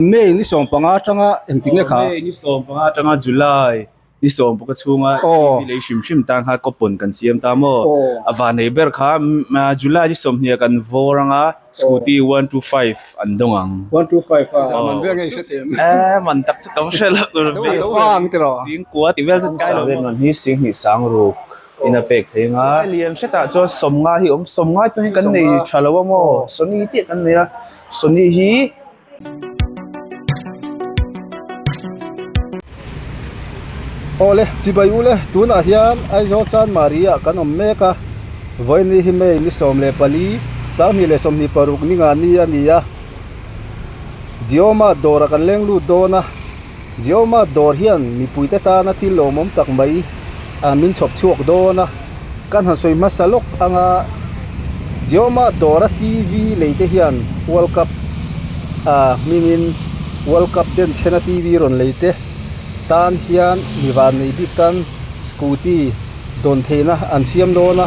May ni 15 atanga engtin nge kha? May ni 15 atanga July ni 16 chhunga TV lei hrim hrim tan kha coupon kan siam ta maw? A vanei ber kha July ni 20 ah kan vawr anga scooty 125 an dawng ang. 125 a? Man vel nge i hre teh em? Eh man tak chu ka va hre lo. Singkua tih vel chu kai lo maw? Man hi singhnih sang ruk in a pek thei anga. Lian hretah chuan 50 hi awm 50 chu hi kan nei tha lo a maw? Sony chiah kan nei a Sony hi. Awle, chibai ule, tunah hian Aizawl Chanmari ah kan awm mek a, vawiin hi May ni 14, 2026 ni nga ni a ni a, Jioma dawrah kan leng lut dawn a, Jioma dawr hian mipuite tana thil lawmawm tak mai a min chhawp chhuak dawn a, kan han sawi hmasa lawk anga Jioma dawra TV lei te hian World Cup ah hmingin World Cup den chhena TV rawn lei te tan hian mi van nei bik tan scooty dawn theihna an siam dawn a,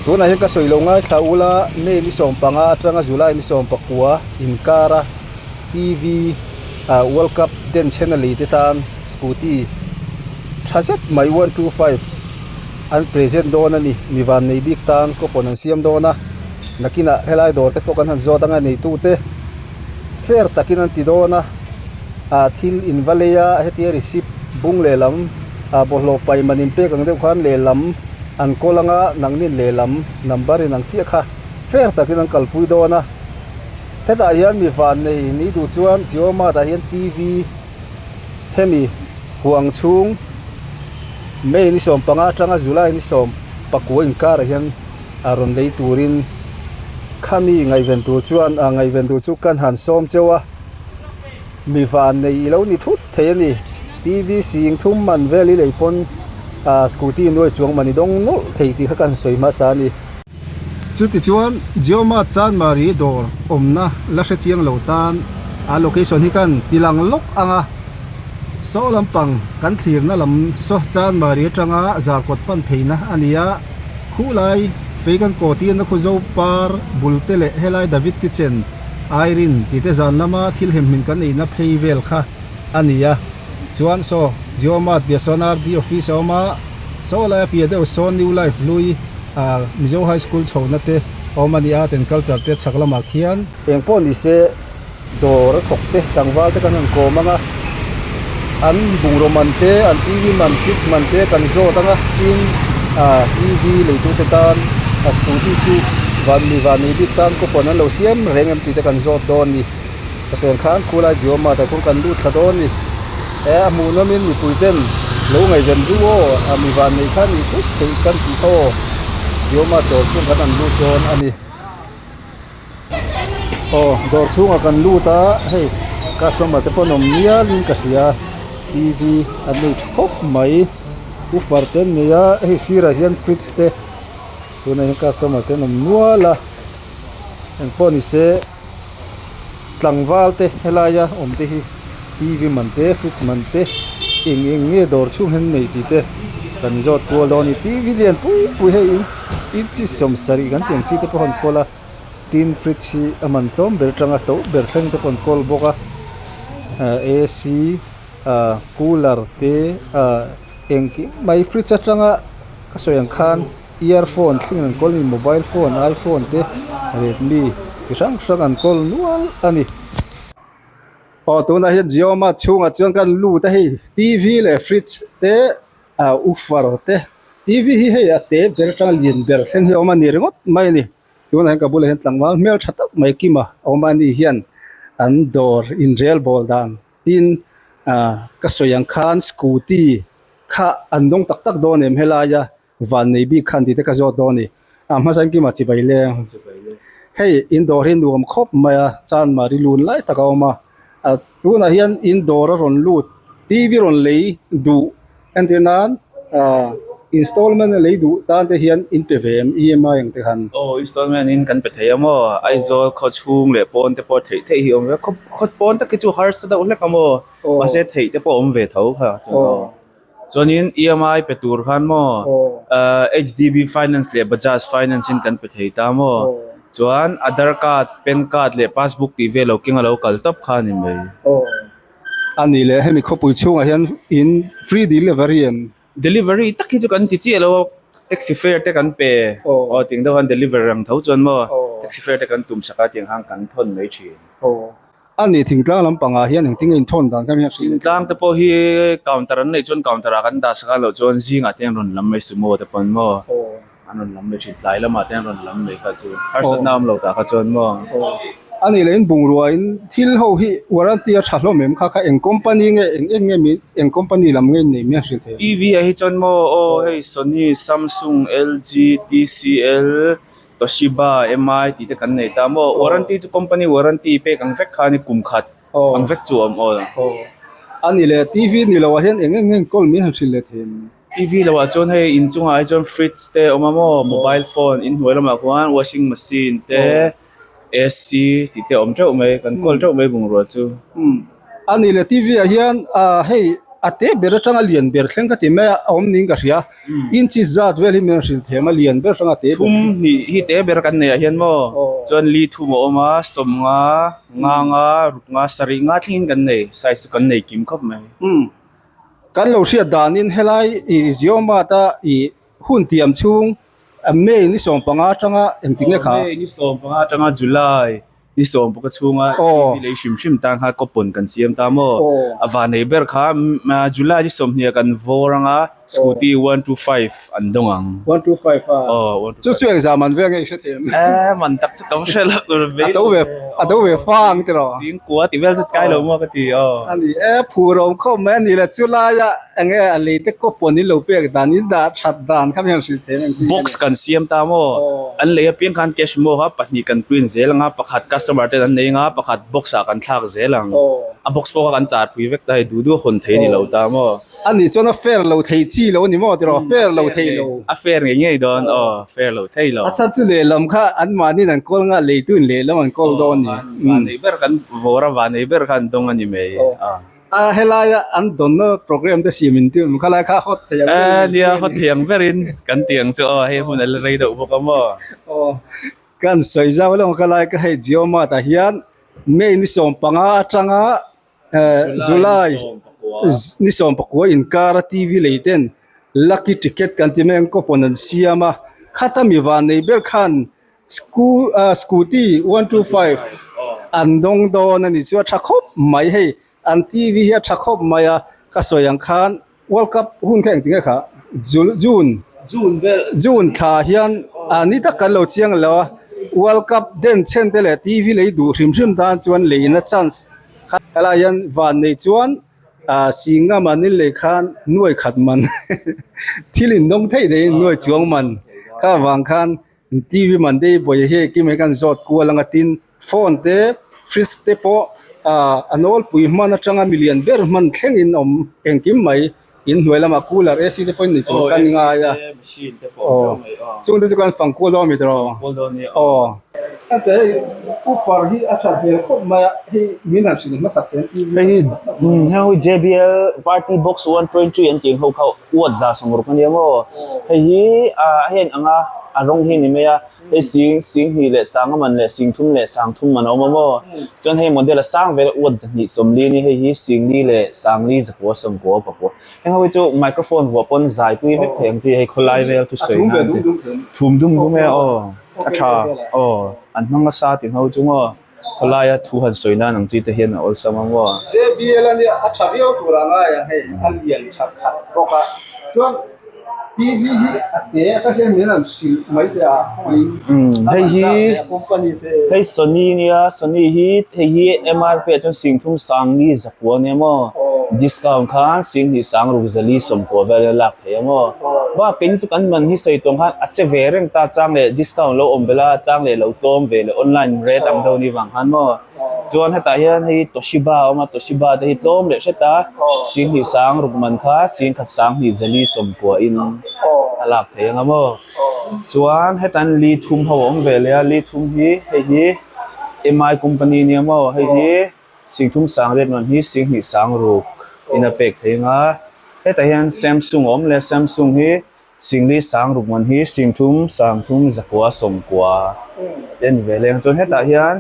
tunah hian ka sawi lo ngaithla ula May ni 15 atanga July ni 19 inkar a. TV ah world cup den chhen a lei te tan scooty tha zet mai 125 an present dawn a ni mi van nei bik tan coupon an siam dawn a nakinah helai dawr te pawh kan han zawt anga neitu te fair takin an ti dawn a ah thil in va lei a hetia receipt bung lehlam ah bawlhhlawh pai man in pek ang deuh khan lehlam an kawl anga nangnin lehlam number in ang chiah kha fair takin an kalpui dawn a. Hetah hian mi van nei ni duh chuan Jiomart ah hian TV hemi huang chhung May ni 15 atanga July ni 19 inkar ah hian a rawn lei turin khami ngaihven tur chuan ah ngaihven tur chu kan han sawm cheu a mi van nei ilo ni thut thei a ni TV sing thum man vel i lei pawn ah scooty nuai chuang man i dawng nawlh thei tih kha kan sawi hmasa a ni. Chutichuan Jioma Chanmari dawr awmna la hre chiang lo tan a location hi kan ti lang lawk ang a, saw lampang kan thlirna lam saw Chanmari atanga Zarkawt pan pheina a ni a, khulai fei kan kaw tirna khu Zopar bul te leh helai David Kitchen Irene tih te zan lama thil hemhmin kan eina phei vel kha a ni a, chuan saw Jioma piah sawn RD office a awm a. Saw laia piah deuh sawn New Life hlui ah Mizo High School chhohna te a awm a ni a, Art and Culture te chhak lamah khian. Eng pawh ni se dawr a thawk te tlangval te kan han kawm ang a, an bungraw man te, an TV man, fridge man te kan zawt ang a, tin ah TV leitute tan a scooty chu van mi van nei bik tan coupon an lo siam reng em tih te kan zawt dawn a ni. Ka sawi ang khan khulai Jioma tah khuan kan lut thla dawn a ni. He a hmuh nawmin mipui ten lo ngaihven duh aw, a mi van nei kha nih thut theih kan tih kha aw. Jioma dawr chhung kan an lut dawn a ni. Aw dawr chhungah kan lut a, hei customer te pawh an awm mialin ka hria, TV an nei tha khawp mai, woofer te an nei a, hei sirah hian fridge te tunah hian customer te an awm nual a, engpawh ni se. Tlangval te helaia awm te hi TV man te fridge man te eng eng nge dawr chhung hian nei tih te kan zawt kual dawn a ni TV lian pui pui hei in inchi 70 kan tih ang chi te pawh an kawl a tin fridge hi a man tlawm ber atanga to ber thleng te pawh an kawl bawk a ah AC ah cooler te ah engkim mai fridge atanga ka sawi ang khan. Earphone thleng an kawl a ni mobile phone iphone te redmi chi hrang hrang an kawl nual a ni. Aw tunah hian Jio Mart chhungah chuan kan lut a hei TV leh fridge te ah woofer te TV hi hei a te ber atanga lian ber thleng hi a awm a ni ringawt mai a ni tunah hian ka bulah hian tlangval hmel tha tak mai kima a awm a ni hian an dawr inrel bawl dan tin ah ka sawi ang khan scooty kha an dawng tak tak dawn em helaia. Van nei bik khan tih te ka zawt dawn a ni. A hmasa in kima chibai le. Hei in dawr hi nuam khawp mai a, chanmari lun lai tak a awm a. A tunah hian in dawr a rawn lut, TV rawn lei duh entir nan ah installment a lei duh tan te hian in pe ve em EMI ang te khan. Aw installment in kan pe thei a maw, Aizawl khaw chhung leh pawn te pawh theih theih hi a awm ve a, khaw pawn tak hi chu harsa deuh hlek a maw, mahse theih te pawh a awm ve tho kha chuan aw. Chuanin EMI pe tur khan maw HDB Finance leh Bajaj Finance in kan pe thei ta maw? Chuan Aadhaar card, PAN card leh passbook tih vel lo keng a lo kal tawp kha a ni mai. Aw. A nih leh hemi khawpui chhungah hian in free delivery em? Delivery tak hi chu kan ti chiah lo a, taxi fare te kan pe. Aw tiang deuh khan delivery ang tho chuan maw taxi fare te kan tum sak a tiang khan kan thawn mai thin. Aw. A nih thingtlang lampangah hian engtin nge inthawn dan kha hian hrilh? Thingtlang te pawh hi counter an neih chuan counter ah kan dah sak a loh chuan zingah te an rawn lam mai sumo te pawn maw an rawn lam mai thin tlai lamah te an rawn lam mai kha chu harsatna awm lo tah kha chuan maw. A nih leh in bungrua in thil ho hi warranty a tha hlawm em kha kha eng company nge eng eng nge min eng company lam nge in nei miah hrilh thei? TV ah hi chuan maw aw hei Sony, Samsung, LG, TCL. Toshiba, MI tih te kan nei ta maw? Warranty chu company warranty pek ang vek kha a ni kum khat ang vek chu a awm aw. Aw. A ni le, TV ni lo ah hian eng eng nge kawl min han hrilh leh thei em? TV lo ah chuan hei inchungah hi chuan fridge te a awm a maw, mobile phone inhnuai lamah khuan washing machine te, AC tih te a awm teuh mai, kan kawl teuh mai bungrua chu. Umm. A ni le, TV ah hian hei a te ber atanga lian ber thleng ka ti mai a, a awm niin ka hria. Inchi zat vel hi min rawn hrilh thiam a, lian ber atanga te ber. Thum hnih hi te ber kan neih ah hian maw chuan li thum a awm a, sawmnga, nganga, ruknga, sarih nga thlengin kan nei, size chu kan nei kim khawp mai. Umm. Kan lo hriat danin helai i Ziomata i hun tiam chhung May ni 15 atanga engtik nge kha? May ni 15 atanga July ni 16 chhunga TV lei hrim hrim tan kha coupon kan siam ta maw? A vanei ber kha July ni 20 kan vawr anga scooty 125 an dawng ang. 125 a? Aw, Chu chu engzah man ve nge i hre thei em? Eh, man tak chu ka va hre lo tur ve. A to ve, a to ve fang tiraw? Singkua ti vel chu kai lo maw ka ti aw. A ni e, phur awm khawp mai a ni le, chu laia Enge a lei te coupon in lo pek dan in dah that dan kha mian hrilh thei ang tih Box kan siam ta maw? An lei apiang khan cash maw kha pahnih kan print zel anga pakhat customer ten an nei anga pakhat box ah kan thlak zel ang. A box pawh kha kan char pui vek ta hei duh duh a hawn thei a ni lo ta maw? A nih chuan a fair lo thei chi lo a ni maw tiraw? Fair lo thei lo. A fair ngei ngei dawn aw, fair lo thei lo. A chhan chu lehlam kha anmahniin an kawl anga leitu in lehlam an kawl dawn a ni. Vanei ber kan vawr a vanei ber kha an dawng a ni mai. A helaia an dawnna program te siam in tir kha lai kha hot thei ang ber in. Nia hot thei ang ber in kan ti ang chu aw hei hun a la rei deuh bawk a maw. Aw kan sawi zau hlawm kha lai ka hei Jio Mart ah hian May ni 15 atanga July ni 19 inkar a TV lei ten lucky ticket kan ti mai ang coupon an siam a khata mi van nei ber khan Scooty 125 an dawng dawn a ni chu a tha khawp mai hei an TV hi a tha khawp mai a ka sawi ang khan World Cup hun kha engtin nge kha June June thla hian a ni tak kan lo chiang lo a World Cup den chhen te leh TV lei duh hrim hrim tan chuan leina chance kha helai hian van nei chuan Singa man in lei khan nuai khat man thil in dawng theih theihin nuai chuang man kha avang khan TV man te hi buai hi kim hi kan zawt kual anga tin phone te fridge te pawh ah a nawlpui hman atanga milian ber hman thlengin awm engkim mai in hnuai lamah cooler AC te pawhin nei tur kan ngai a aw chung te chu kan fang kual dawn a mi tawh aw. Ante hei ufar hi a that hmel khawp mai a hei min han hrilh hmasak hian TV hei hi hei JBL party box 120 an tih ang ho kha uat za sawmruk ania maw hei hi ah a heng anga a rawng hi a ni mai a hei sing sing hnih leh sanga man leh sing thum leh sang thum man a awm a maw chuan hei model a sang vel uat zahnih sawmli a ni hei hi singli leh sangli zakua sawmkua pakua heng ho hi chu microphone vuah pawn zai pui vek thei ang chi hei khawlai vel chu sawi nan te thum dum dum e aw a tha aw an hmang nasa tih ho chu maw. Khawlaia thu han sawi nan ang chi te hian a awlsam ang aw. JBL a nia a tha viau tur ang ai ang hei a lian tha khat bawk a chuan TV hi a te a ta hian min han hrilh mai teh a khawngaih hei hi company te hei Sony nia Sony hi hei hi MRP ah chuan singthum sangli zakua ania maw discount khan singhnih sangruk zali sawmkua vel a lak theih ang aw bak kei chu kan man hi sawi tawng khan a che ve reng ta chang leh discount lo awm bela chang leh lo tlawm ve leh online rate ang deuh ni vang khan maw chuan hetah hian hei Toshiba a awm a Toshiba te hi tlawm leh hret a singhnih sang ruk man kha singkhat sanghnih zali sawmkua in a lak theih ang a maw chuan hetan li thum ho a awm ve leh a li thum hi hei hi M_I company nia maw hei hi. Singthum sang riat man hi singhnih sang ruk in a pek thei ang a, hetah hian Samsung a awm leh a, Samsung hi singli sang ruk man hi singthum sangthum zakua sawmkua Te a ni ve leng chuan hetah hian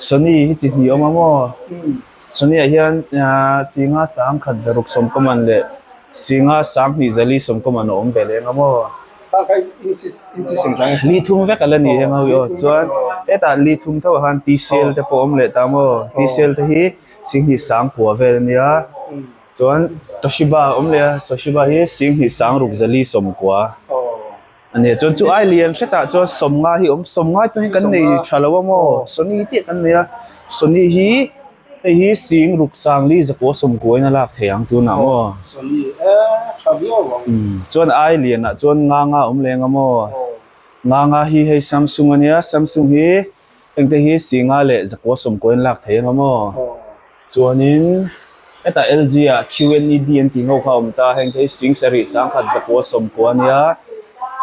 Sony hi chi hnih a awm a maw Sony ah hian ahh singa sangkhat zaruk sawmkaw man leh singa sanghnih zali sawmkaw man a awm ve leng a maw. Li thum vek a la ni heng ho hi aw chuan hetah li thum tho ah khan TCL te pawh a awm leh ta maw TCL te hi singhnih sangkua vel a nia. Chuan Toshiba a awm leh a, Toshiba hi singhnih sangruk zali sawmkua a nia. Chuan chu ai lian hretah chuan sawmnga hi a awm, sawmnga chu hei kan nei tha lo a maw, Sony chiah kan nei a, Sony hi hei hi singruk sangli zakua sawmkua in a lak thei ang tunah maw. Chuan ai lianah chuan nga nga a awm leng a maw, nga nga hi hei Samsung a nia, Samsung hi Hengte hi Singa leh Zakua sawmkaw in lak thei ang a maw? Chuanin hetah LG ah QNED an tih ho kha a awm ta, hengte hi Sing sarih sangkhat Zakua sawmkaw a nia,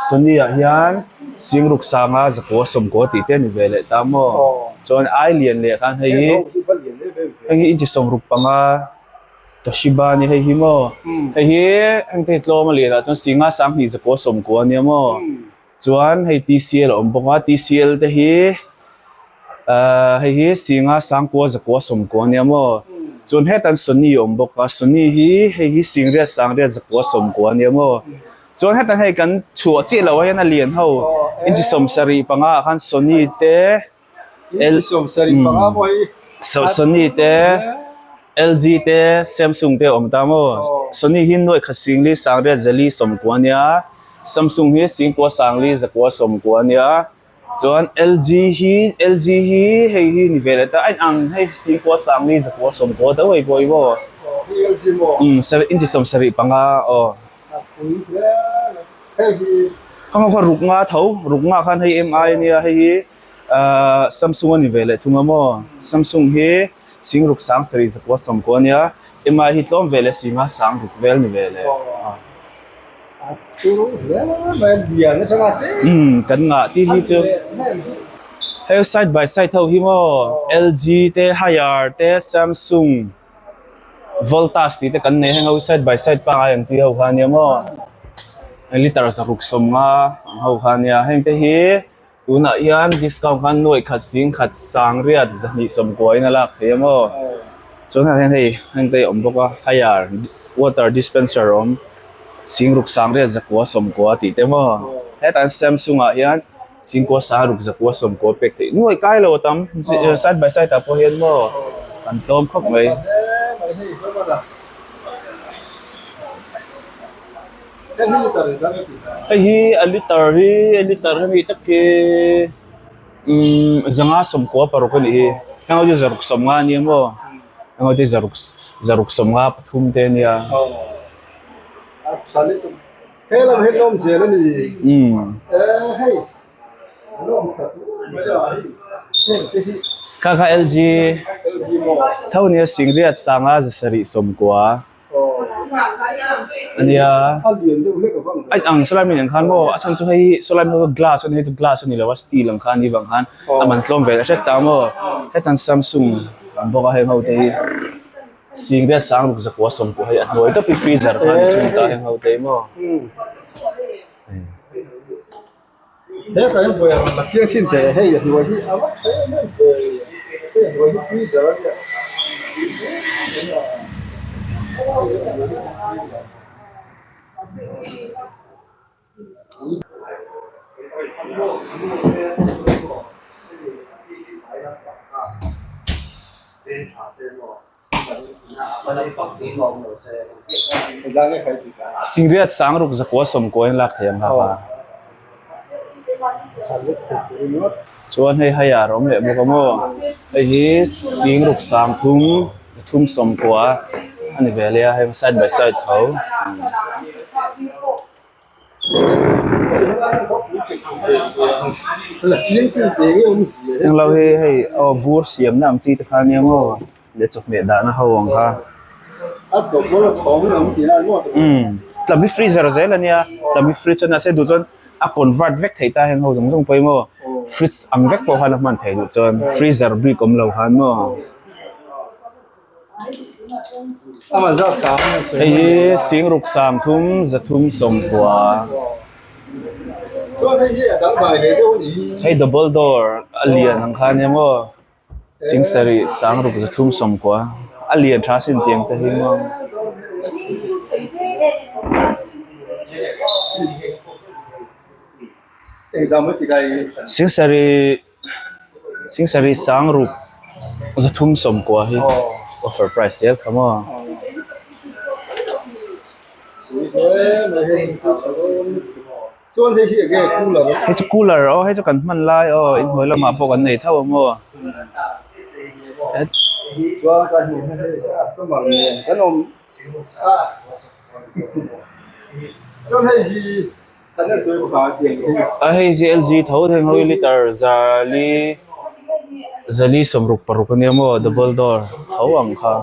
Sony ah hian Sing ruk sanga Zakua sawmkaw tih te a ni ve leh ta maw? Chuan ai lian leh khan hei hi heng hi inchi sawmruk panga Toshiba a ni hei hi maw? Hei hi hengte hi tlawm a lian ah chuan Singa sanghnih Zakua sawmkaw a nia maw? Chuan hei TCL a awm bawk a, TCL te hi ahh hei hi Singa Sangkua Zakua Sawmkua ania maw? Chuan hetan Sony a awm bawk a, Sony hi hei hi Singriat Sangriat Zakua Sawmkua ania maw? Chuan hetan hei kan chhuah chiah loh ah hian a lian ho inchi sawmsarih panga ah khan Sony te L Sony te LG te Samsung te a awm ta maw? Sony hi nuaih khat Singli Sangriat Zali Sawmkua ania. Samsung hi Singkua Sangli Zakua Sawmkua a nia chuan LG hi LG hi hei hi ni ve leh ta a inang hei Singkua Sangli Zakua Sawmkua deuh hei pawh hi maw umm inchi sawmsarih panga aw khang kha ruk nga tho ruk nga khan hei MI a nia hei hi ahh Samsung a ni ve leh thung a maw Samsung hi Singruk Sangsarih Zakua Sawmkua a nia MI hi tlawm ve leh Singa Sangruk vel ni ve leh. Umm kan ngah tih hi chu hei side by side ho hi maw LG te Haier te Samsung Voltas tih te kan nei heng ho hi side by side pangngai ang chi ho kha ania maw liter zaruk sawmnga ang ho kha ania heng te hi tunah hian discount khan nuaih khat sing khat sangriat zahnih sawmkua in a lak thei a maw chuan heng hei heng te hi a awm bawk a haier water dispenser a awm singruk sangriat zakua sawmkua tih te maw hetah hian samsung ah hian singkua sangruk zakua sawmkua pek theih nuaih kai lo a tam side by side ah pawh hian maw an tlawm khawp mai. Hei hi a liter hi a liter hemi tak hi umm zanga sawmkua paruk a nih hi heng ho chu zaruk sawmnga a nia maw heng ho te zaruk zaruk sawmnga pathum te a nia umm kha kha LG tho nia singriat sanga zasarih sawmkua. Ania a ang sawlai hmun ang khan maw a chhan chu hei sawlai hmun glass a ni hei chu glass a ni lo a steel ang khan a nih vang khan a man tlawm ve hret ta maw hetan samsung ang bawk a heng ho te hi sing te sang ruk zakua sawmpawh hei a hnuai tawp hi freezer kha a ni thung ta heng ho te hi maw. Hetah hian vawi ang la chiang chin teh hei a hnuai hi a va tha em em ve hei a hnuai hi freezer a nia. Singriat sangruk zakua sawmkua in lak thei ang hak a. Chuan hei hei a rawng leh bawk a maw. Hei hi singruk sang thum thum sawmkua a ni ve leh a heng side by side tho. Englo hi hei aw vur siamna ang chi te kha ania maw leh chawhmeh dahna ho ang kha umm tlam hi freezer zel ania tlam hi fridge a nia se duh chuan a convert vek theih ta heng ho zawng zawng pawh hi maw fridge ang vek pawh khan a hman theih duh chuan freezer bik awm lo khan maw. Hei hi Singruk Sangthum Zathum Sawmkua. Chuan hei hi a dang dai leh deuh a ni hi. Hei double door a lian ang kha ania maw Singsarih sangruk zathum sawmkua a lian tha sin tiang te hi maw. Singsarih Singsarih sangruk zathum sawmkua hi offer price zel kha maw. Chuan hei hi enge cooler a? Hei chu cooler aw hei chu kan hman lai aw inhnuai lamah pawh kan nei tho a maw. Chuan kan hmuh hian hei customer nen kan awm a chuan hei hi kan en tui bawk a tiang hi. A hei hi LG tho theng ho hi liter zali zali sawmruk paruk ania maw double door tho ang kha.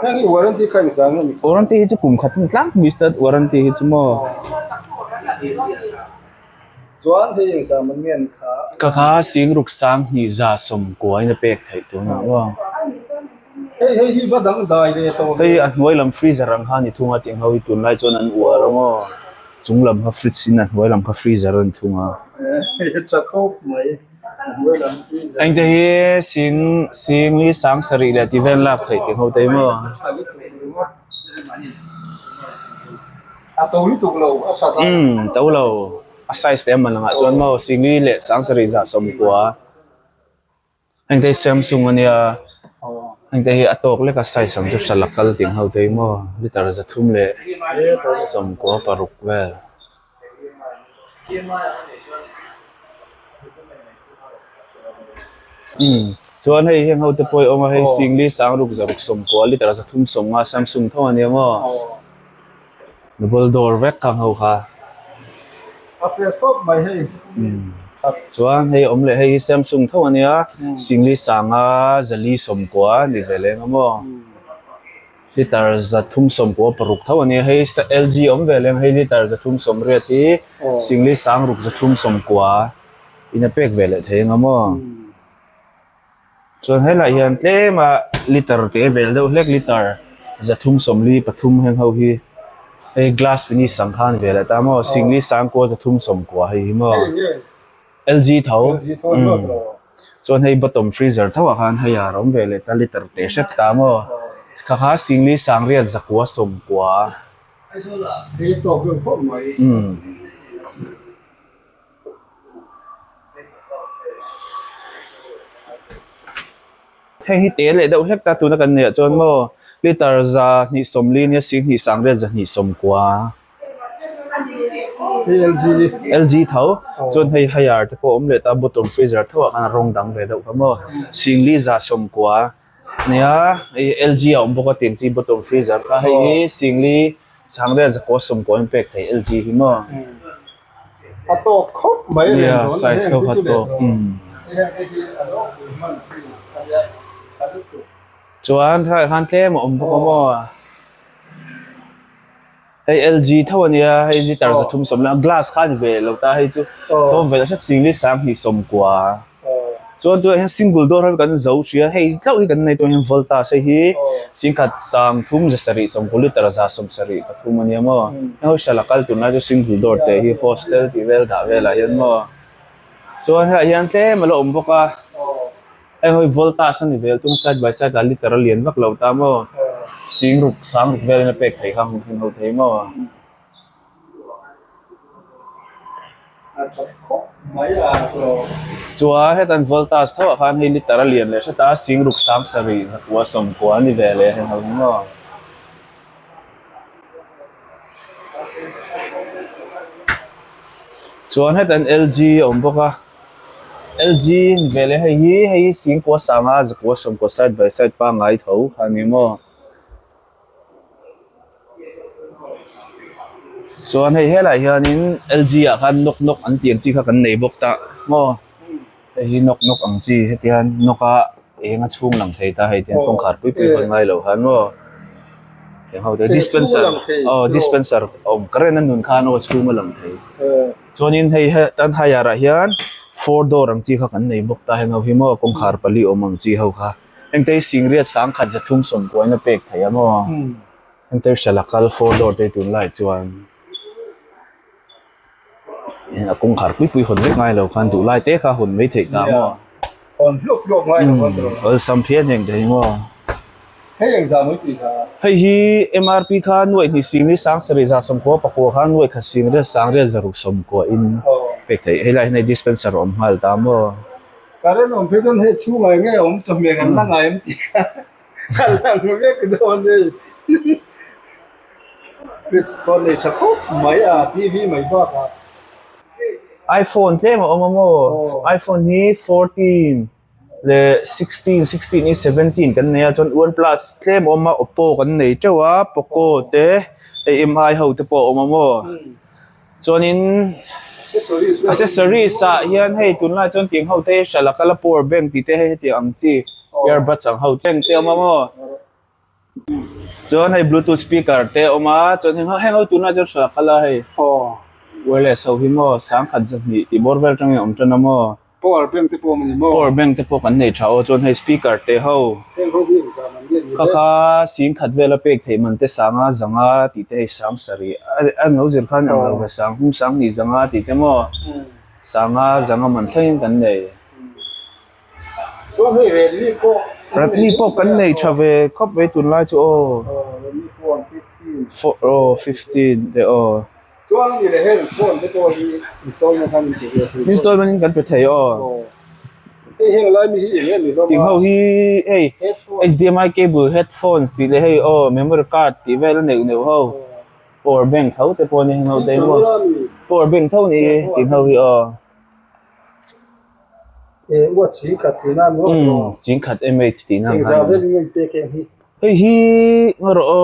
Heng hi warranty kha engzah nge ni? Warranty hi chu kum khat in tlangpui state warranty hi chu maw. Chuan hei engzah man nge ni kha? Ka kha Singruk sang hnih za sawmkua in a pek theih tunah maw. Hei hei hi va dang dai ve tawh ve. Hei a hnuai lam freezer ang kha ni thung a tiang ho hi tunlai chuan an uar a maw. Chung lam kha fridge in a hnuai lam kha freezer a ni thung a. Hei a tha khawp mai. Engte hi sing sing hi sang sarih leh tih vel lak theih tih ho te hi maw. Umm to lo a size te a man angah chuan maw sing li leh sang sarih zah sawmkua engte hi samsung ania engte hi a tawk lek a size ang chu hral a kal tih ho te hi maw liter zathum leh sawmkua paruk vel. Umm chuan hei heng ho te pawh hi a awm a hei singli sangruk zaruk sawmkua liter zathum sawmnga samsung tho a nia maw double door vek khang ho kha chuan hei awm leh hei hi samsung tho a nia singli sanga zali sawmkua a ni ve leng a maw. Liter zathum sawmpua paruk tho a nia hei LG awm ve lem hei liter zathum sawmriat hi singli sangruk zathum sawmkua in a pek ve leh thei anga maw chuan helaiah hian tlem a liter te vel deuh hlek liter zathum sawmli pathum heng ho hi hei glass finish ang khan ve leh ta maw singli sangkua zathum sawmkua hei hi maw. LG tho chuan hei bottom freezer tho ah khan hei a awm ve leh ta liter teh hrep ta maw kha kha singli sangriat zakua sawmkua umm hei hi te leh deuh hlek ta tuna kan neih ah chuan maw liter za hnih sawmli nia singhnih sangriat zahnih sawmkua. LG tho chuan hei hire te pawh a awm leh ta bottom freezer tho ah khan a rawng dang ve deuh kha maw singli za sawmkua nia hei LG a awm bawk a tiang chi bottom freezer kha hei hi singli sangriat zakua sawmkua in pek thei LG hi maw nia size ho kha tawp chuan helaiah khan tlem a awm bawk a maw. Hei LG tho a nia hei litre zathum sawm la glass kha a ni ve lo ta hei chu tlawm ve hret singli sanghnih sawmkua chuan tunah hian single door hi kan zo hria hei hlauh hi kan nei tunah hian voltas hei hi singkhat sang thum za sarih sawmkua litre za sawm sarih pathum a nia maw heng ho hriat a kal tunlai chu single door te hi hostel tih vel dah velah hian maw chuan helaiah hian tlem a la awm bawk a. Hei hawi voltage a ni vel tung side by side ah liter a lian vak lo ta maw singruk sangruk velin a pek theih kha hmuh theih ho thei maw. Chuan hetan voltage tho ah khan hei liter a lian leh hret a singruk sang sarih zakua sawmkua a ni ve leh heng ho hi maw. Chuan hetan LG a awm bawk a. LG ni ve leh hei hi hei hi singkua sanga zakua sawmkua side by side pangngai tho kha a ni maw chuan hei helaiah hianin LG ah khan nawk nawk an tih ang chi kha kan nei bawk ta maw hei hi nawk nawk ang chi heti hian nawk a eng a chhung lang thei ta hei tiang kawngkhar pui pui hawn ngai lo khan maw tiang ho te dispenser aw dispenser a awm current a nun khan aw a chhung a lang thei. Chuanin hei hetan higher ah hian four door ang chi kha kan nei bawk ta heng ho hi maw kawngkhar pali awm ang chi ho kha heng te hi singriat sangkhat zathum sawmkuain a pek theih a maw heng te hi hriat a kal four door te hi tunlai chuan. A kawngkhar pui pui hawn vek ngai lo khan duh lai te kha hawn mai theih ta maw? Hawn hlawk hlawk ngai lo khan tawh. Awlsam phian heng te hi maw? Hei engzah mai tih kha? Hei hi MRP kha nuaih hnih sing ni sang sarih za sawmkua pakua kha nuaih khat sing riat sang riat zaruk sawmkua in pek theih. Hei lai hian hei dispenser a awm nghal ta maw? Current awm phei chuan hei chhungah eng nge awm chawhmeh kan la ngai em tih kha a lang vek dawn hei. Fridge pawh nei tha khawp mai a TV mai bakah. iPhone tlem a awm a maw? iPhone hi 14 leh 16, 16 hi 17 kan nei a chuan OnePlus tlem a awm a Oppo kan nei teuh a Poco te hei mi ho te pawh a awm a maw? Chuanin accessories ah hian hei tunlai chuan tiang ho te hi hralh a kal a power bank tih te hei hetiang ang chi earbuds ang ho te te a awm a maw? Chuan hei bluetooth speaker te a awm a chuan heng heng ho tunah chuan hrilh a kal a hei wireless ho hi maw sangkhat zahnih tih bawr vel atangin a awm tan a maw power bank te pawh a awm a ni maw power bank te pawh kan nei tha aw chuan hei speaker te ho kha kha singkhat vel a pek theih man te sanga zanga tih te hei sang sarih a an lo zir khan ang lo ve sang hum sang hnih zanga tih te maw sanga zanga man thlengin kan nei. Chuan hei Redmi pawh Redmi pawh kan nei tha ve khawp mai tunlai chu aw. Redmi phone 15. Fo aw 15 te aw. Chuan ani leh heng phone te pawh hi installment khan in pe ve thei. Installment in kan pe thei aw. Hei heng lai mi hi eng nge ni hlawm a. Ting ho hi hei HDMI cable headphones tih leh hei aw memory card tih vel a neuh neuh ho. Power bank tho te pawh a ni heng ho te hi maw. Power bank tho a ni ting ho hi aw. Umm singkhat mh tih na ang khan hei hi ngaw rawh aw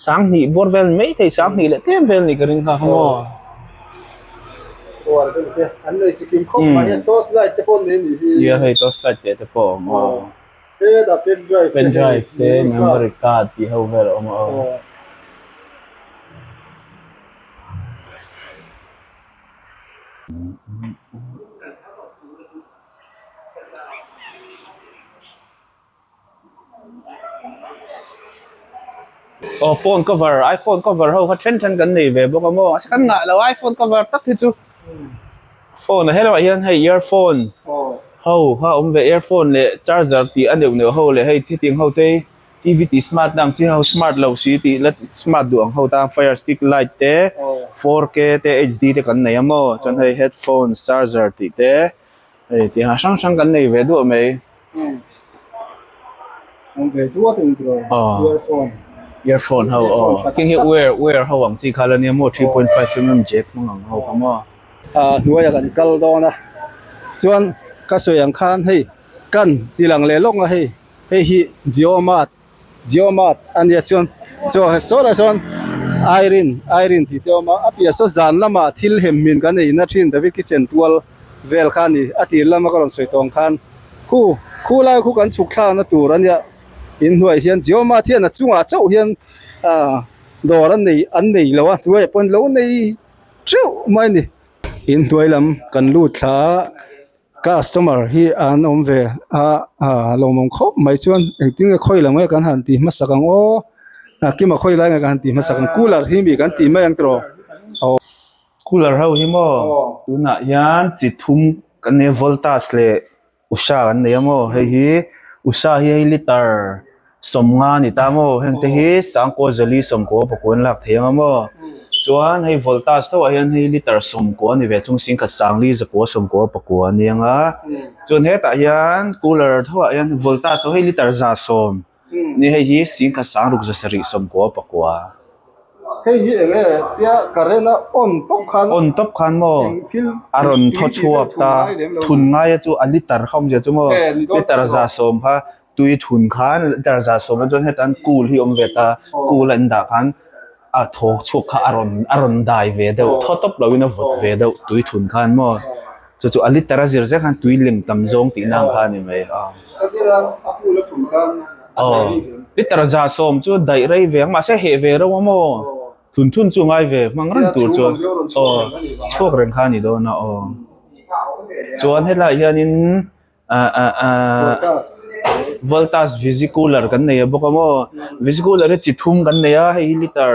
sanghnih bawr vel mai thei sanghnih leh tlem vel nih ka ring kha maw nia hei torch light te te pawh a awm aw pen drive te memory card tih ho vel a awm aw. Aw phone cover iphone cover ho kha then then kan nei ve bawk a maw mahse kan ngah lo iphone cover tak hi chu phone a helaiah hian hei earphone ho kha a awm ve earphone leh charger tih a neuh neuh ho leh hei thutiang ho te hi. TV tih smart na ang chi ho smart lo si tih la smart duh ang ho tan fire stick light te 4K te HD te kan nei a maw chuan hei headphone charger tih te hei tih ang hrang hrang kan nei ve duah mai aw earphone ho aw khing hi wire wire ho ang chi kha la nia maw 3.5 mm jack hmang ang ho kha maw. A hnuaiah kan kal dawn a chuan ka sawi ang khan hei kan ti lang leh lawk a hei. Hei hi Jio Mart Jio Mart a nia chuan chaw saw lai sawn Irene Irene tih te a awm a a piah saw zan lamah thil hem hmin kan ei na thin David kitchen tual vel kha a ni a tir lama ka rawn sawi tawng khan khu khu lai khu kan chhuk thlakna tur a nia inhnuai hian Jio Mart hian a chungah chauh hian ah dawr an nei an nei lo a hnuaiah pawh an lo nei teuh mai a ni inhnuai lam kan lut thla a. Customer hi an awm ve a a lawmawm khawp mai chuan engtin nge khawi lam nge kan han tih hmasak ang aw a kima khawi lai nge kan han tih hmasak ang cooler hi mi kan tih mai ang tiraw aw. Cooler ho hi maw tunah hian chi thum kan nei a voltas leh usha kan nei a maw hei hi usha hi hei liter sawmnga a ni ta maw heng te hi sangkaw zali sawmkaw pakua an lak thei ang a maw chuan hei voltas tho ah hian hei liter sawmkaw a ni ve thung singkhat sangli zakua sawmkaw pakua a ni ang a chuan hetah hian cooler tho ah hian voltas ho hei liter za sawm ni hei hi singkhat sangruk za sarih sawmkaw pakua. Hei hi eng nge tia current a on tawp khan on tawp khan maw a rawn thaw chhuak ta thun ngaia chu a liter kha awmzia chu maw liter za sawm kha Tui thun khan liter za sawm chuan hetan cool hi awm ve ta cool a in dah khan a thaw chhuak kha a rawn a rawn dai ve deuh thaw tawp lo in a vawt ve deuh tui thun khan maw chu chu a liter a zir zek khan tui lem tam zawng tih na ang kha a ni mai a aw liter za sawm chu daih rei ve ang mahse heh ve reuh a maw thun thun chu ngai ve hmang reng tur chuan aw chhuak reng kha a ni dawn a aw chuan helaiah hianin. Ah ah ah Voltas Visi cooler kan nei a bawk a maw Visi cooler hi chi thum kan nei a hei hi liter.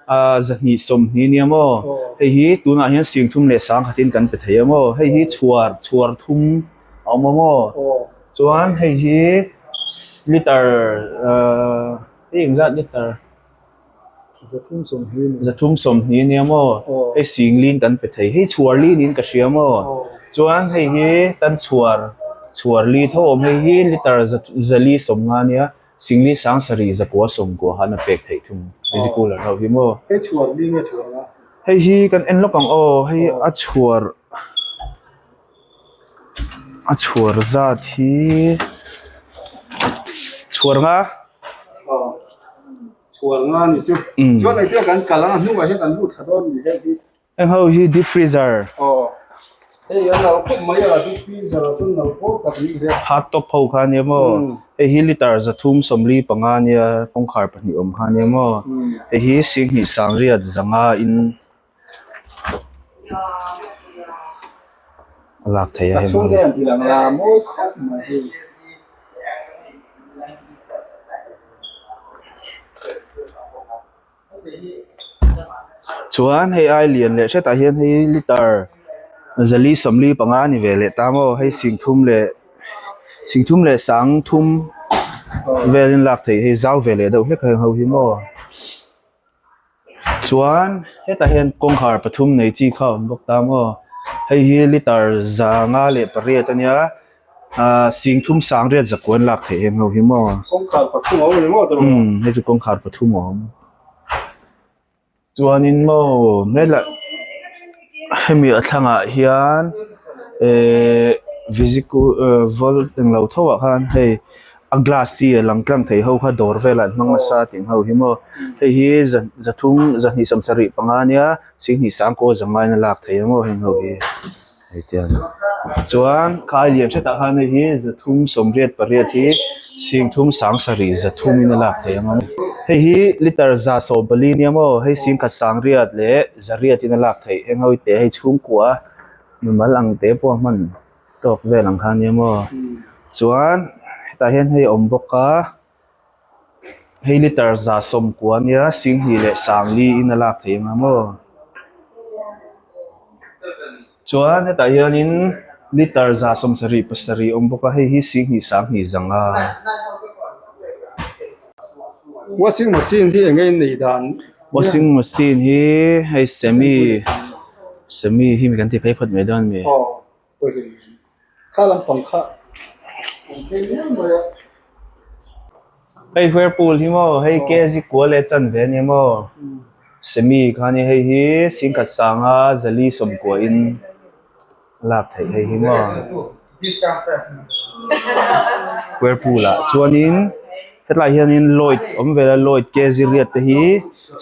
Ah zahnih sawmhnih nia maw hei hi tunah hian singthum leh sangkhatin kan pe thei a maw hei hi chhuar chhuar thum a awm a maw chuan hei hi liter ah hei engzat liter zathum sawmhnih nia maw hei singlin kan pe thei hei chhuar li niin ka hria maw chuan hei hi tan chhuar chhuar li tho a awm hei hi liter zali sawmnga nia. Singli sang sarih zakua sawmkua khan a pek theih thung Visi cooler ho hi maw. Hei chhuar li nge chhuar nga? Hei hi kan en lawk ang aw hei a chhuar a chhuar zat hi chhuar nga. Aw chhuar nga ni chu. Chuan engtin kan kal ang a hnungah hian kan lut thla dawn ni hei hi. Heng ho hi deep freezer. Aw. Hei a nal khawp mai a deep freezer ah chuan nal pawl tak ni hle. Hard top ho kha ania maw. Hei hi liter 345 ania kawngkhar pahnih awm kha ania maw. Hei hi singhnih sangriat zanga in a lak theih a hei. A chhungte an tih lang la mawi khawp mai hei. Chuan hei ai lian leh hretah hian hei liter zali sawmli panga a ni ve leh ta maw hei singthum leh singthum leh sang thum velin lak theih hei zau ve leh deuh hlek a heng ho hi maw chuan hetah hian kawngkhar pathum nei chi kha a awm bawk ta maw hei hi liter zanga leh pariat a nia. Ahh singthum sang riat zakua an lak theih em ho hi maw? Kawngkhar pathum a awm ni maw tawrh? Umm hei chu kawngkhar pathum a awm. Chuanin maw hmel ah hemi a thlangah hian ehh visiku ehh volt englo tho ah khan hei a glass hi a lang tlang thei ho kha dawr velah an hmang nasa tih ang ho hi maw hei hi za zathum zahnih sawmsarih panga ania singhnih sangkaw zangain a lak theih a maw heng ho hi. Hei tiang chuan khai lian hretah khan hei hi zathum sawmriat pariat hi singthum sang sarih zathum in a lak theih ang a hei hi liter za sawm pali nia maw hei singkhat sang riat leh zariat in a lak theih eng ho te hei chhungkua mimal ang te pawh a hman tawk vel ang kha nia maw chuan hetah hian hei a awm bawk a hei liter za sawmkua nia singhnih leh sangli in a lak theih ang a maw chuan hetah hianin liter za sawmsarih pasarih a awm bawk a hei hi singhnih sanghnih zanga. Washing machine hi eng nge in neih dan? Washing machine hi hei semi semi hi mi kan ti phei phawt mai dawn a ni. Kha lampang kha awm phei mial mai a. Hei whirlpool hi maw hei kg kua leh chanve a ni maw semi kha a ni hei hi singkhat sanga zali sawmkua in a lak theih hei hi maw whirlpool ah chuanin hetlai hianin lloyd awm vel a lloyd kg riat te hi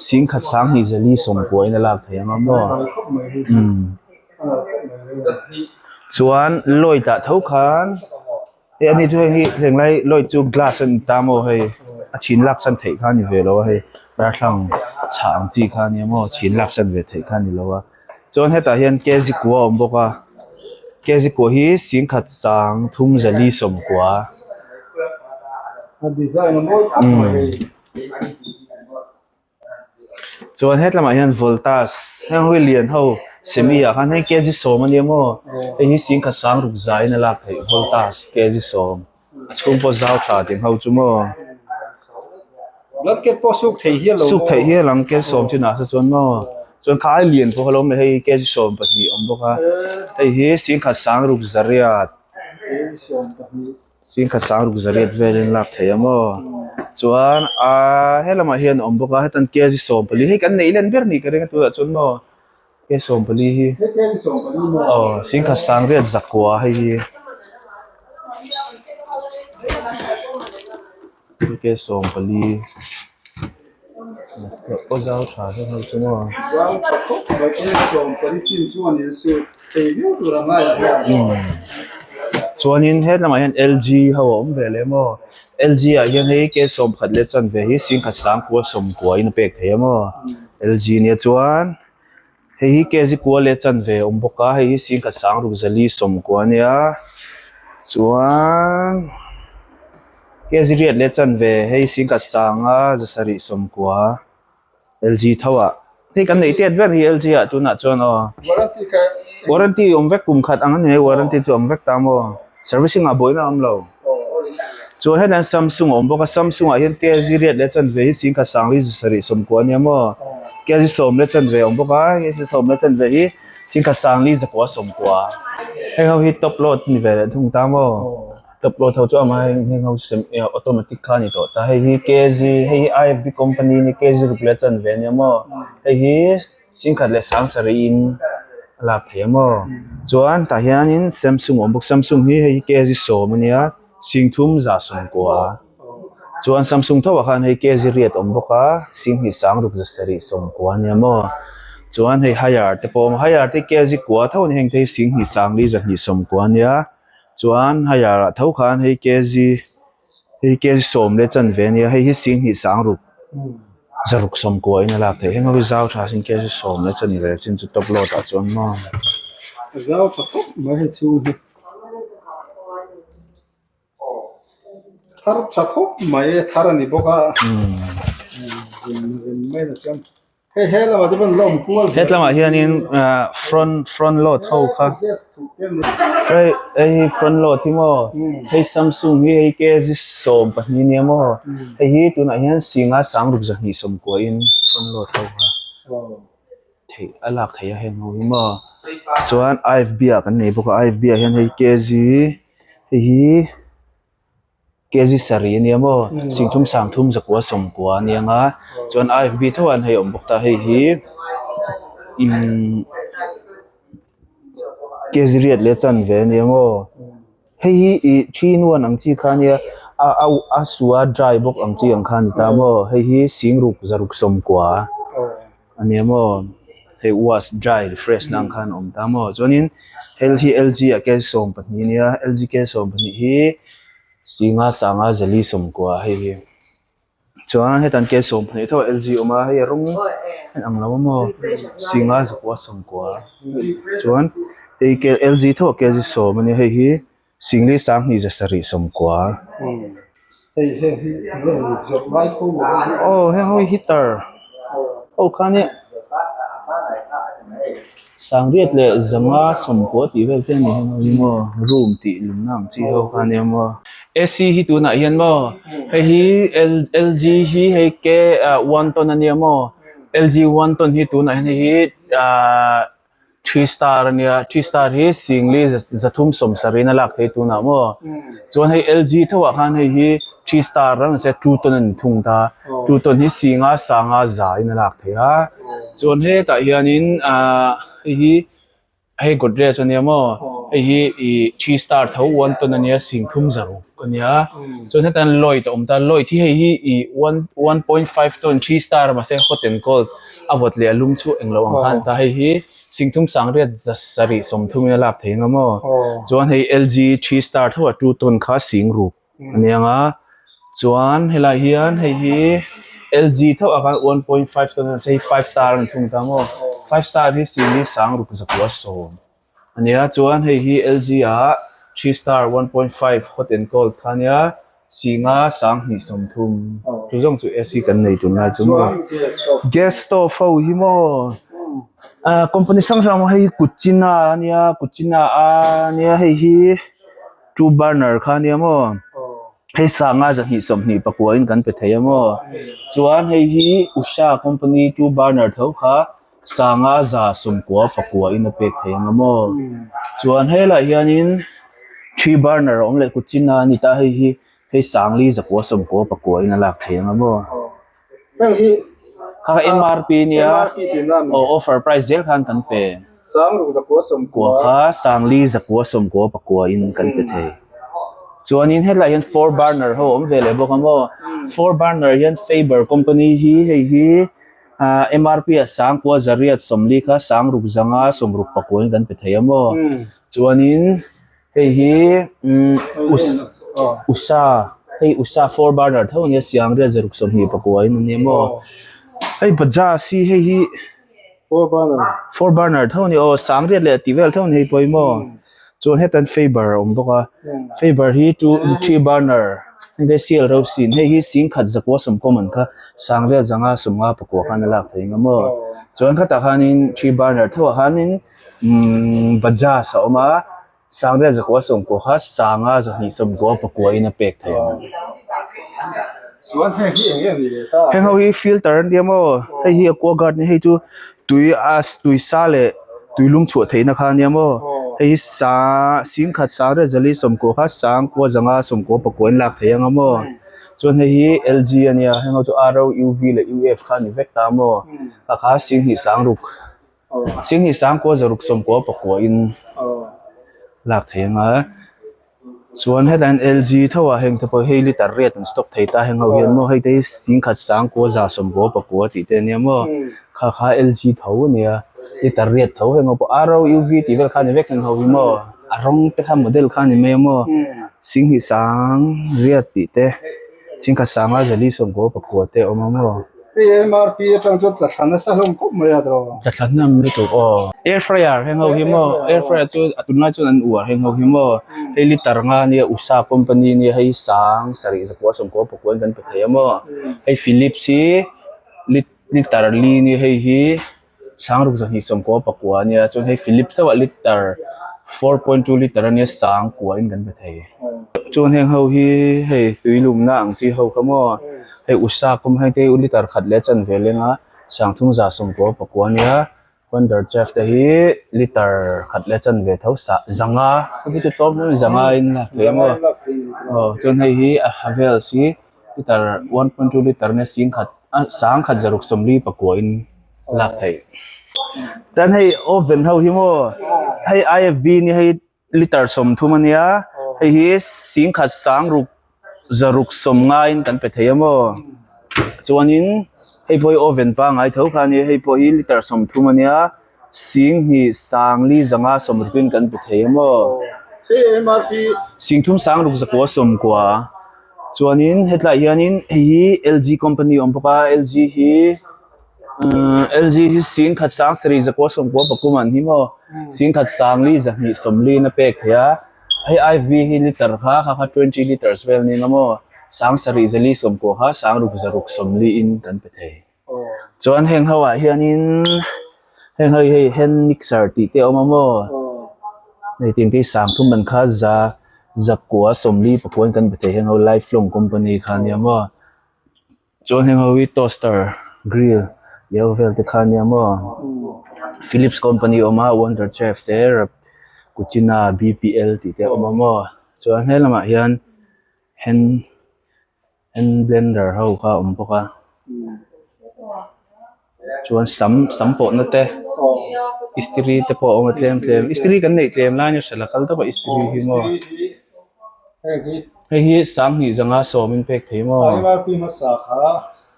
singkhat sanghnih zali sawmkua in a lak theih ang a maw umm. Chuan Lloyd ah tho khan hei ani chu hei hi henglai Lloyd chu glass a ni ta maw hei a chhin lak san theih kha a ni ve lo a hei darthlalang chhah ang chi kha a nia maw chhin lak san ve theih kha a ni lo a chuan hetah hian kg kua a awm bawk a kg kua hi singkhat sang thum zali sawmkua. Chuan hetlamah hian Voltas heng ho hi lian ho semi ah khan hei kg sawm ania maw hei hi singkhat sang ruk zaiin a lak theih Voltas kg sawm a chhung pawh zau tha tih ang ho chu maw Blanket pawh suk theih hial lo maw suk theih hial ang kg sawm chinah saw chuan maw chuan kha ai lian pawh kha lo awm leh hei kg sawm pahnih a awm bawk a hei hi singkhat sang ruk zariat. Singkhat sang ruk zariat velin lak theih a maw chuan aaa helamah hian a awm bawk a hetan kg 14 hei kan neih len ber ni ka ring a tunah chuan maw kg 14 hi aw singkhat sang riat zakua hei hi kg 14. Aw zau tha hle ho chu maw. Zau tha khawp mai chu 14 chin chuan in su thei viau tur a ngai ang a. Chuanin he lamah hian LG ho a awm ve leh maw. LG ah hian hei ke 11 leh chanve hi singkhat sangkua sawmkua in a pek thei a maw. LG nia chuan hei hi kg kua leh chanve a awm bawk a hei hi singkhat sang ruk zali sawmkua ania chuan. Kg riat leh chanve hei singkhat sanga zasarih sawmkua LG tho ah hei kan neih tet ber hi LG ah tunah chuan aw Warranty kha warranty awm vek kum khat ang a ni mai warranty chu awm vek ta maw servicing ah buaina a awm lo chuan hetlai hian Samsung a awm bawk a Samsung ah hian KG riat leh chanve hi singkhat sangli za sarih sawmkua a nia maw KG sawm leh chanve a awm bawk a KG sawm leh chanve hi singkhat sangli zakua sawmkua heng ho hi top load a ni ve leh thung ta maw. Top load ho chu amah heng heng ho sem eh automatic kha a ni tawh ta hei hi kg hei hi IFB company ni kg ruk leh chanve a nia maw hei hi singkhat leh sang sarih in a lak theih a maw chuan tah hianin samsung a awm bawk samsung hi hei hi kg sawm a nia singthum za sawmkua chuan samsung tho ah khan hei kg riat a awm bawk a singhnih sang ruk za sarih sawmkua a nia maw chuan hei hire te pawh a awm a hire te hi kg kua tho a ni heng te hi singhnih sangli zahnih sawmkua a nia. Chuan hire ah tho khan hei kg hei kg sawm leh chanve a nia hei hi singhnih sang ruk zaruk sawmkua in a lak theih heng ho hi zau tha sin kg sawm leh chanve chin chu top load ah chuan maw. Zau tha khawp mai hei chhung hi thar tha khawp mai thar a ni bawk a mai na chuan. Hetlamah hianin ah front front load ho kha hei hi front load hi maw hei samsung hi hei kg 12 ania maw hei hi tunah hian singa sang ruk zahnih sawmkua in front load ho kha theih a lak theih a heng ho hi maw chuan ifb ah kan nei bawk a ifb ah hian hei kg hei hi. Kg sarih a nia maw singthum sangthum zakua sawmkua a nia nga chuan ifb tho an hei awm bawk ta hei hi imm kg riat leh chanve a nia maw hei hi ih three in one ang chi kha a nia a a a sua dry bawk ang chi ang kha a ni ta maw hei hi singruk zaruk sawmkua a nia maw hei wash dry refresh na ang khan a awm ta maw chuanin hel hi LG ah kg 12 a nia LG kg 12 hi Singa sanga zali sawmkua hei hi chuan hetan ke 12 tho LG a awm a hei a rawng a inang lo a maw Singa zakua sawmkua chuan hei ke LG tho ah kg 10 a nia hei hi Singli sanghnih za sarih sawmkua. Aw heng ho hi heater ho khan hi sangriat leh zanga sawmkua tih vel te a ni heng ho hi maw room tih lumna ang chi ho kha a nia maw A_C hi tunah hian maw hei hi L_G hi hei K one ton a nia maw L_G one ton hi tunah hian hei hi ahh. Three star a nia three star hi singli zathum sawm sarih in a lak thei tunah maw chuan hei LG tho ah khan hei hi three star rang se two ton a ni thung ta two ton hi singa sanga za in a lak thei a chuan hetah hianin ahh hei hi hei Godrej a nia maw hei hi ih three star tho one ton a nia singthum zaruk a nia chuan hetah hian Lloyd a awm ta Lloyd hi hei hi ih one one point five ton three star mahse hot and cold. A vawt leh a lum chu englo ang khan ta hei hi singthum sangriat za sarih sawmthum in a lak thei anga maw chuan hei LG three star tho a two ton kha sing ruk a ni anga chuan helai hian hei hi LG tho ah khan 1.5 ton hei five star a ni thung ta maw five star hi sing hi sang ruk zakua sawm a nia chuan hei hi LG ah three star 1.5 hot and cold kha a nia. Singa sanghnih 30 chu zawng chu AC kan nei tun lai chu maw gas stove ho hi maw ah company hrang hrang hei hi Kutchina a nia Kutchina a nia hei hi two burner kha a nia maw hei sanga zahnih 24 pakua in kan pe thei a maw chuan hei hi Usha company two burner tho kha sanga za 90 pakua in a pek thei ang a maw chuan helaiah hianin. Three burner a awm leh kut chin a ni ta hei hi hei sangli zakua sawmkua pakua in a lak thei ang a maw Heng hi kha kha MRP nia MRP tihna a ni. Aw offer price zel khan kan pe Sangruk zakua sawmkua kua kha sangli zakua sawmkua pakua in kan pe thei chuanin hetlai hian four burner ho a awm ve leh bawk a maw four burner hian Faber company hi hei hi ah MRP ah sangkua zariat sawmli kha sangruk zanga sawmruk pakua in kan pe thei a maw. Chuanin hei hi umm us usa hei usa four burner tho ania siang riat zaruk 24 in ania maw hei bajaj hi hei hi four burner tho ania aw sang riat leh tih vel tho ani hei pawh hi maw. Chuan hetan faber a awm bawk a faber hi chu three burner heng te sial reuh sin hei hi singkhat zakua sawmkaw man kha sangriat zanga sawmnga pakua khan a lak thei ang maw chuan khatah khanin three burner tho ah khanin umm bajaj a awm a sangriat zakua sawmkua kha sanga zahnih sawmkua pakua in a pek thei ang. Chuan heng hi eng nge ni leh ta? Heng ho hi filter an nia maw hei hi aqua guard hei chu tui a tui sa leh tui lum chhuah theihna kha ania maw hei hi sa singkhat sang riat zali sawmkua kha sangkua zanga sawmkua pakua in lak thei anga maw chuan hei hi L G ania heng ho chu R O U V leh U F kha a ni vek ta maw a kha singhnih sangruk singhnih sangkua zaruk sawmkua pakua in lak thei anga. Chuan hetah hian L G tho ah heng te pawh hei liter riat an stock thei ta heng ho hian maw hei te hi singkhat sangkua za sawmkua pakua tih te ania maw kha kha L G tho ania liter riat tho heng ho pawh R O U V tih vel kha ani vek heng ho hi maw a rawng te kha model kha ani mai a maw singhnih sang riat tih te singkhat sanga zali sawmkua pakua te a awm a maw. Hei MRP atang chuan tla thla nasa hlawm khawp mai a tawh. Tla thla hnem lutuk aw. Air fryer heng ho hi maw air fryer chu a tunlai chuan an uar heng ho hi maw hei liter nga nia usa company nia hei sang sarih zakua sawmkua pakua in kan pe thei a maw hei philips hi liter li nia hei hi sangruk zahnih sawmkua pakua ania chuan hei philips deuhah liter 4.2 liter ania sangkua in kan pe thei chuan heng ho hi hei tui lumna ang chi ho kha maw. Hei usa pawm hei te hi liter khat leh chan ve leng a sangthum za sawmkua pakua ania wonder chef te hi liter khat leh chan ve tho sa zanga hemi chu tlawm hle mai zanga in lak thei a maw aw chuan hei hi a havels hi liter 1.2 liter ania singkhat sangkhat zaruk sawmli pakua in lak theih tan hei oven ho hi maw hei I_F_B nia hei. Liter 30 ania hei hi singkhat sangruk zaruk sawm ngaiin kan pe thei a maw chuanin hei pawh hi oven pangngai tho kha ania hei pawh hi liter 30 ania singhnih sangli zanga sawmrukin kan pe thei a maw singthum sangruk zakua sawmkua chuanin hetlaiah hianin hei hi L G company a awm bawk a L G hi. LG hi singkhat sang sarih zakua sawmkua pakum an hi maw singkhat sangli zahnih sawmli in a pek thei a hei I_V hi liter kha kha kha 20 liters vel ning a maw sang sarih zali sawmkua kha sangruk zaruk sawmli in kan pe thei chuan heng ho ah hianin heng ho hi hei hand mixer tih te a awm a maw hei tin te hi sangthum man kha za zakua sawmli pakua in kan pe thei heng ho lifelong company kha ania maw. Chuan heng ho hi toaster grill leh vel te kha ania maw philips company a awm a wonder chef te cucina B P L tih te a awm a maw chuan he lamah hian hand hand blender ho kha a awm bawk a chuan sam sam pawhna te istiri te pawh a awm a tlem tlem istiri kan neih tlem lai nia hrilh a kal deuh a istiri hi maw. Hei hi sanghnih zanga sawm in pek thei maw?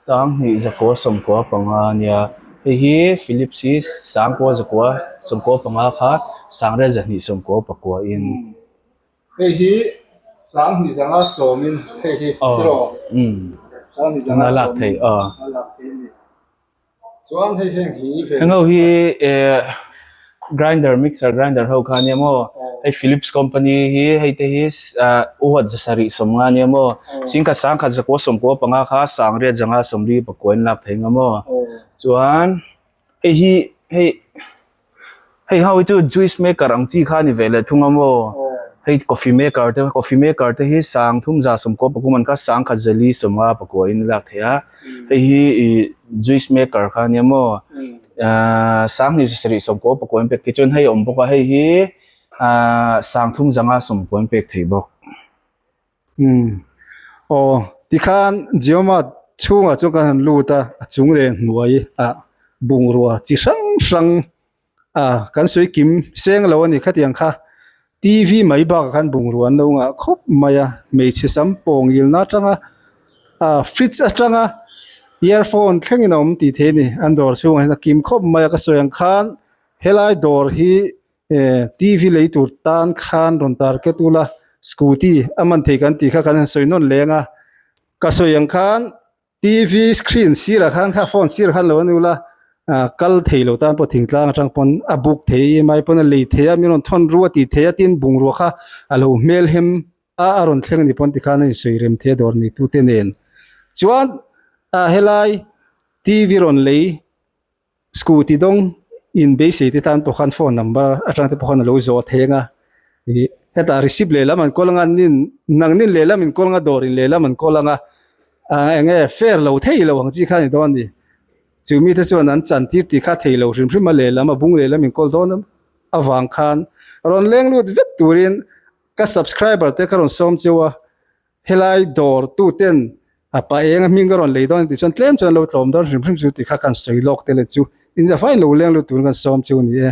Sanghnih zakua sawmkua panga ania. Hei hi Philips hi sangkua zakua sawmkua panga kha sangrel zahnih sawmkua pakua in. Hei hi sanghnih zanga sawm in hei hi tiraw? Sanghnih zanga sawm in a lak thei a ni. Chuan hei heng hi ve. Heng ho hi eh grinder mixer grinder ho kha ania maw hei Philips company hi hei te hi ah watt za sarih sawm nga ania maw singkhat sangkhat zakua sawmkua panga kha sangriat zanga sawmli pakua in lak thei nga maw chuan hei hi hei. Hei ho hi chu juice maker ang chi kha a ni ve leh thung a maw hei coffee maker te coffee maker te hi sang thum za sawmkua pakua man kha sangkhat zali sawmnga pakua in a lak theih a hei hi ih juice maker kha a nia maw ahh sanghnih sarih sawmkua pakua in pek theih chuan hei a awm bawk a hei hi ahh sangthum zanga sawmkua in pek theih bawk. Umm aw tikhan Geomart chhungah chuan kan han lut a a chung leh hnuai ah bungrua chi hrang hrang ah kan sawi kim seng lo a ni khatiang kha T V mai bakah khan bungrua an lo ngah khawp mai a hmeichhe sam pawng ilna atanga ah fridge atanga earphone thlengin a awm tih theih a ni an dawr chhungah hian a kim khawp mai a ka sawi ang khan helai dawr hi. Eh TV lei tur tan khan rawn target ula scooty a man thei kan tih kha kan han sawi nawn leng a ka sawi ang khan TV screen sirah khan kha phone sirah khan lo an ula. Ah kal thei lo tan pawh thingtlang atang pawn a book thei emai pawn a lei thei a min rawn thawn ru a tih thei a tin bungrua kha a lo hmel hem a a rawn thleng a ni pawn tikhan a insawi rem thei a dawr nei tute nen chuan ah helai T_V rawn lei scooty dawng in beisei te tan pawh khan phone number atang te pawh khan a lo zawh thei ang a ih hetah receipt lehlam an kawl ang a nin nangnin lehlam in kawl ang a dawr in lehlam an kawl ang a ah eng nge fair lo thei lo ang chi kha a ni dawn a ni. Chu mite chuan an chan tir tih kha thei lo hrim hrim a lehlam a bung lehlam inkawl dawn avang khan rawn leng lut vek turin ka subscriber te ka rawn sawm cheu a, helai dawr tu ten a pa eng a hming ka rawn lei dawn tih chuan tlem chuan lo tlawm dawn hrim hrim chu tih kha kan sawi lawk te leh chu inzafaiin lo leng lut turin kan sawm cheu a ni e.